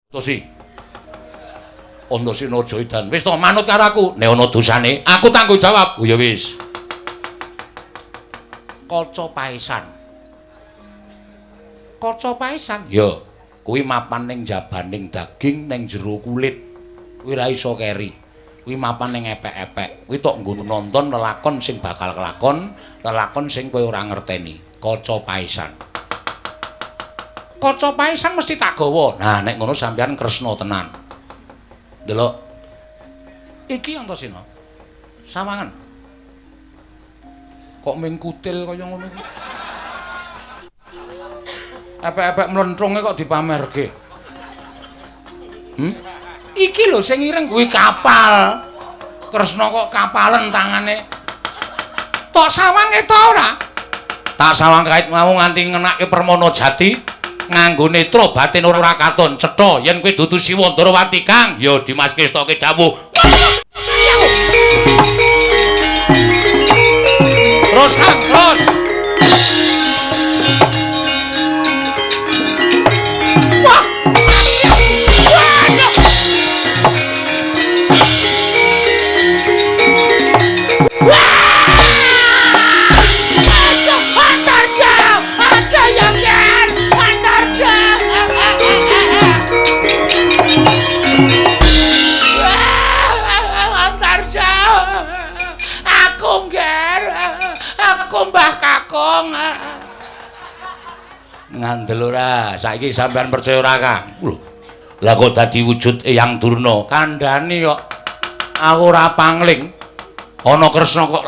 Tosi. Antasena aja edan. Wis to manut karo aku. Nek ana dosane, aku tanggung jawab. Oh ya wis. Kaca paesan. Kaca paesan? Ya, kuwi mapan ning jabaning daging ning jero kulit. Kuwi ora iso keri. Kuwi mapan ning epek-epek. Kuwi tok nggo nonton lelakon sing bakal kelakon, lelakon sing kowe ora ngerteni. Kaca paesan. Kaca paesan mesti tak gawa. Nah, nek ngono sampeyan Kresna tenan. Delok. Iki Antasena. Sawangan. Kok ming kutil kaya ngono iki. Epek-epek mlentrunge kok dipamerke. Iki lho sing ireng kuwi kapal. Kresna kok kapalen tangane. Tok sawange ta ora? Tak sawang kait mau nganti ngenake Permana Jati. Nganggo netra batin ora katon cetha yen kowe dudu Siwa Ndarawati Kang. Ya Dimas Kestoke dawuh. Terus Kang, terus. Wah. Waduh. Wah. Aduh, Antarja, aja ya Ger, Antarja. Antarja. Aku Ger, aku Mbah Kakung. Ngandel ora, saiki sampean percaya ora Kang? Lho. Lah kok dadi wujud Eyang Durna? Kandhani kok aku ora pangling. Ana Kresna kok